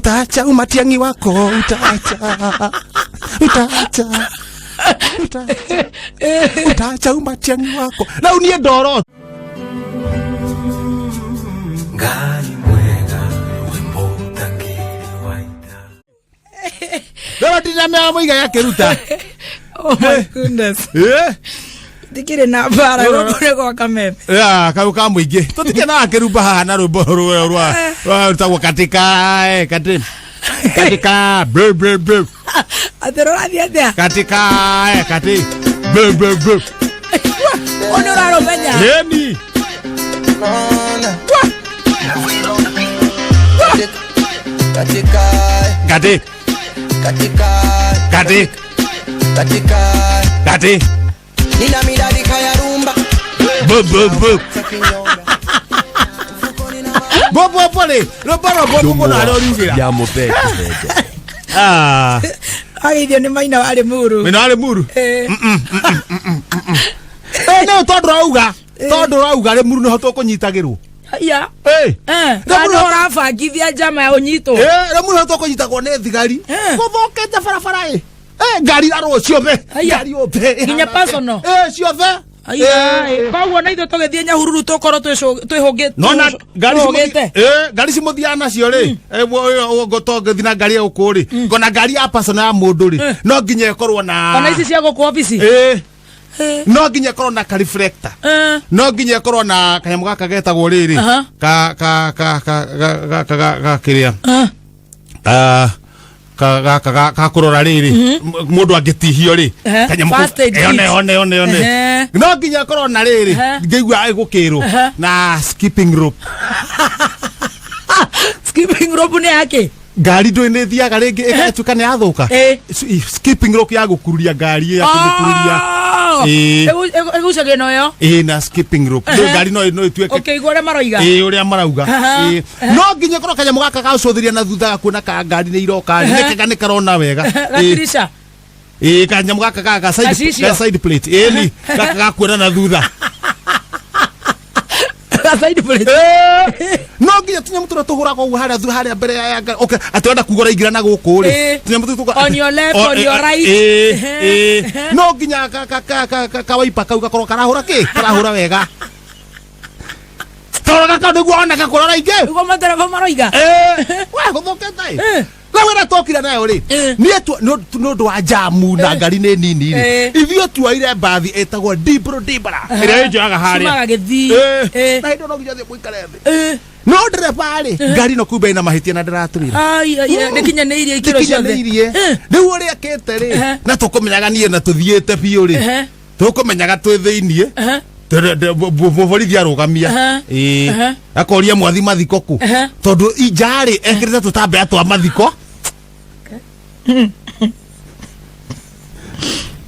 Utaacha umatiangi wako, utaacha, utaacha, utaacha, utaacha umatiangi wako. Rĩu niĩ ndoro Ngai mwega we mũtangĩri wa ita. Rĩu ndinamenya mũigai akĩruta. Oh my goodness. Eh? Ndikĩrĩ na mbara gũkũ nĩ gwa kameme. Ya, kau ka mũingĩ tũtikĩnaga kĩrumba haha na rwĩmbo rũrĩa rwa rwa rũtagwo katika eh, kati katika bre bre bre Atĩ rũrathiĩ atĩa? katika eh, kati bre bre bre. Ũyũ nĩ ũrarũmenya. Leni. Katika, Kati katika, kati katika, kati nina midadika ya rumba bu bu bu Takinyonga. Mfukoni na bu bu bu rĩ rwĩmbo rwa bu bu mũno harĩa ũriugĩra. Ya mũthee kĩhenjo. Ah, Ageithio nĩ maina warĩ muru. wĩna warĩ muru. Eh. Eh, nĩ tondũ rauga tondũ rauga rĩ muru nĩho tũkũnyitagĩrwo. Haiya. Eh. Eh, Rĩu kana ũrabangithia njama ya ũnyitwo. Eh, rĩu nĩho tũkũnyitagwo nĩ thigari. Eh. Gũthũkĩte barabara ĩ. Eh, ngari irarwo ciothe. Haiya. Ngari yothe. Nginya personal. Eh, ciothe. Haiya. Eh. Koguo na ithuĩ tũgĩthiĩ Nyahururu tũkorwo twĩhũngĩte. Nona ngari twĩhũgĩte. eh, ngari cimũthiaga nacio rĩ. Eh, ngotongĩthi na ngari ya gũkũ rĩ. Ngona ngari ya personal ya mũndũ rĩ. No nginya ĩkorwo na Ona ici cia gũkũ obici. Eh. No nginya ĩkorwo na ka reflector. Eh. No nginya ĩkorwo na kanyamũ gaka getagwo rĩrĩ. Aha. Ka ka ka ka ka ka ka ka kĩrĩa. Eh. Ah, ka gaka ga ka kũrora rĩrĩ mũndũ angĩtihio rĩ Ehe, kanyamũ kau- first aid Eh, one kit. one one one Ehe. no nginya akorwo na rĩrĩ Ehe. ngĩigua ĩgũkĩrwo Ehe. na skipping rope. Skipping rope nĩ yake. Ngari ndũĩ nĩ ĩthiaga rĩngĩ ĩgatuĩka nĩ yathũka. Eh. Skipping rope ya gũkururia ngari ya kũmĩkururia. Oh. Ĩĩ. Ĩgucagia nayo. Ĩĩ, na skipping rope. Ndũĩ ngari no ĩtuĩke Ũkĩigua ũrĩa maroiga. Ĩĩ, ũrĩa marauga. Aha. Ĩĩ. No nginya korwo kanyamũ gaka gacũthĩria na thutha gakuona ka ngari nĩ iroka rĩ, nĩ nĩ karona wega. Ĩĩ. Gatirisha. Ĩĩ, kanyamũ gaka ga side Gacicio. ga side plate, ĩĩ, ni gaka gakuona na thutha. Ga side plate. Ĩĩ. No nginya tũnyamũ tũrĩa tũhũragwo ũguo harĩa harĩa mbere ya ngari, okay, atĩ wenda kuga ũraingĩra na gũkũ rĩ, Ĩĩ. tũnyamũ tũu tũka- On your left, O, on ĩ, your right. ĩĩ, Ehe. ĩĩ. No nginya ka ka ka ka ka kawaipa kau gakorwo karahũra kĩ karahũra wega tondũ gaka nĩguo oneka kũrĩa ũraingĩ. Nĩguo matereba maroiga. Eh, we gũthũkĩte ĩ. Eh. Rĩu ĩrĩa twokire nayo rĩ, Eh. niĩ nĩ ũndũ wa jamu na ngari nĩ nini rĩ, Eh. ithuĩ tuoire mbathi ĩtagwo Dibro Dibra ĩrĩa ĩnjoyaga harĩa Ciumaga Gĩthii. Eh. Eh. Na hĩndĩ ĩyo no nginya ũthiĩ mũikare thĩ. Eh. No ndereba rĩ, ngari ĩno kumbe ĩna mahĩtia na ndĩratwĩra. Ai, ai, ai, ndĩkinyanĩirie ikĩro ciothe. Ndĩkinyanĩirie. Eh. Rĩu ũrĩa akĩte rĩ, Eh. na tũkũmenyaga niĩ na tũthiĩte biũ rĩ, Eh. tũkũmenyaga twĩ thĩiniĩ. Eh. Mũborithi arũgamia. Aha. Ĩĩ. Aha. Akoria mwathi mathiko kũ, Aha. tondũ injarĩ ekĩrĩte tũtambaya twa mathiko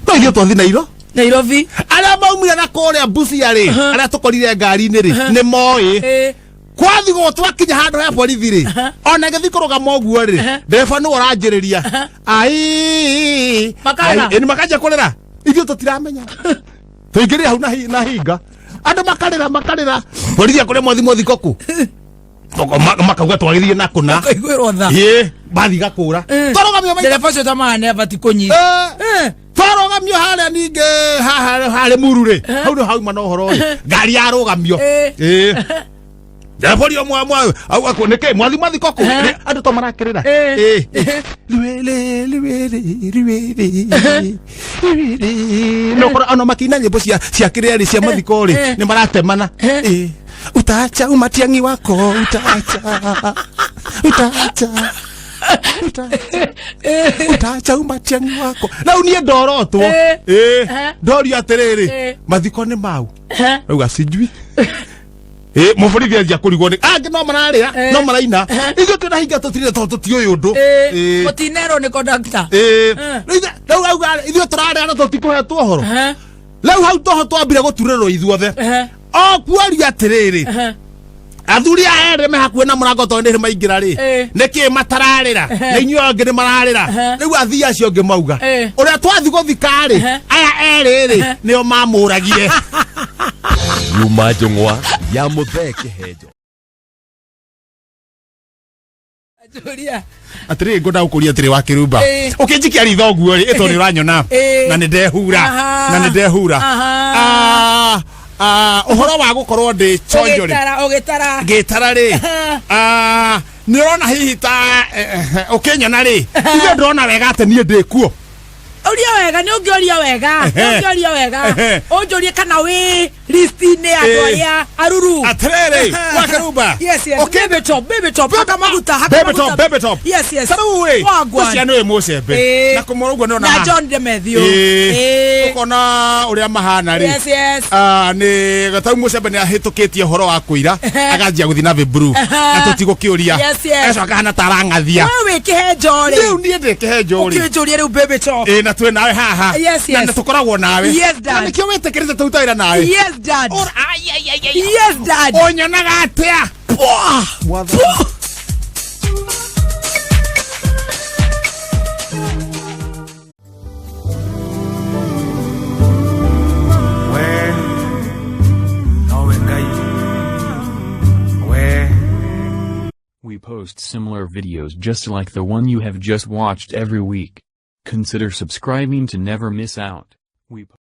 no ithuĩ twathi nairo Nairobi. Arĩa maumire na kũrĩa Busia rĩ, arĩa tũkorire ngari-inĩ rĩ, nĩ moĩ. Eh. Kwathigwo twakinya handũ he borithi rĩ, ona gĩthi kũrũgama ũguo rĩ, ndereba nĩwe ũranjĩrĩria ai. Makarĩra. Ai, ĩni makanjia kũrĩra, ithuĩ tũtiramenya tũingĩrire hau na na hinga andũ makarĩra makarĩra borithi akũrĩa mwathi mwathiko kũ makauga twagĩthiĩ na kũna. Ũkaiguĩrwo tha. Ĩĩ, bathi gakũra twarũgamio maita. Ndereba ũcio tamaga nĩ abati kũnyita. Eh, twarũgamio harĩa ningĩ haha harĩ muru rĩ, hau nĩ hauma na ũhoro rĩ, ngari yarũgamio. Eh. Ĩĩ, ndebori ũmwe mwe au akũ nĩkĩ mwathi mathiko kũ. Eh. Rĩ, andũ to marakĩrĩra. Eh. Ĩĩ. Rwĩrĩ, rwĩrĩ, rwĩrĩ, rwĩrĩ. No kora ona makina nyĩmbo cia kĩrĩa rĩ cia mathiko rĩ, Eh. nĩ maratemana. Ĩĩ. Utaacha umatiangi wako, utaacha, utaacha, utaacha, utaacha umatiangi wako. Rĩu niĩ ndorotwo. Eh. Ĩĩ. Eh. Ndorio atĩrĩrĩ, Eh. mathiko nĩ mau. Eh. Rauga sijui. Ĩ, mũborithi anjia kũrigwo nĩ angĩ no mararĩra, Eh. no maraina, ithuĩ twĩna hinga tũtirĩ tondũ tũtiũĩ ũndũ. Eh. Ĩ. Mũtinerwo nĩ conductor. Ĩ. Eh. Rĩu rĩu auga ithuĩ tũrarĩra na tũtikũhetwo ũhoro. Eh. Rĩu hau toho twambire gũturĩrwo ithuothe. Eh. O kuoria atĩrĩrĩ, Eh. athuri aya erĩ me hakuhĩ na mũrango tondũ nĩ maingĩra rĩ, Eh. nĩkĩ matararĩra na inyuĩ angĩ nĩ mararĩra? Eh. Rĩu athii acio angĩ mauga Eh. ũrĩa twathi gũthika rĩ, Eh. aya erĩ rĩ nĩo mamũragire. Yuma njũng'wa ya mũthee kĩhenjo. Njũria. Atirĩ, ngwenda gũkũria atĩrĩ wa kĩrumba. Ĩĩ. Ũkĩnjikia ritho ũguo rĩ, ĩtondũ nĩ ũranyona Ĩĩ. na nĩ ndehura Aha. na nĩ ndehura. Aha. Ah, ah, ũhoro wa gũkorwo ndĩ chonjo rĩ, Ũgĩtara, ũgĩtara. ngĩtara rĩ, ah, nĩ ũrona hihi ta ũkĩnyona rĩ, ithuĩ ndĩrona wega atĩ niĩ ndĩ kuo. Ũria wega, nĩ ũngĩũria wega, nĩ Ehe. ũngĩũria wega. Ehe. Ũnjũrie kana wĩ list-inĩ ya andũ Ĩĩ. arĩa aruru. Atĩrĩrĩ, wa kĩrumba. Yes, yes. Ũkĩ- Baby top, baby top. Haka maguta, haka Baby maguta. top, baby top. Yes, yes. Ta rĩu rĩ, Wagwan. ũcio nĩ wĩ mũcembe Ĩĩ. na kũmwora ũguo nĩ Na ona John Demethiũ. Ĩĩ. Ĩĩ. Ũkona ũrĩa mahana rĩ. Yes, yes. Ah, nĩ tau mũcembe nĩ ahĩtũkĩtie ũhoro wa kũira, aganjia gũthiĩ na vibru na tũtigũkĩũria. Yes, yes. Agacoka ahana ta arang'athia. We wĩ kĩhenjo rĩ. Rĩu niĩ ndĩ kĩhenjo rĩ. Ũkĩnjũria rĩu baby top. Ĩĩ, na twĩ nawe haha. Yes, Na yes. nĩ tũkoragwo nawe. Yes, Dad. Na nĩkĩo wĩtĩkĩrĩte tũruta wĩra nawe. Yes, Dad. Ai, ai, ai, ai. Yes, Dad. Ũnyonaga atĩa? Pwa. Pwa. We nowe Ngai we. We post similar videos just like the one you have just watched every week. Consider subscribing to never miss out. We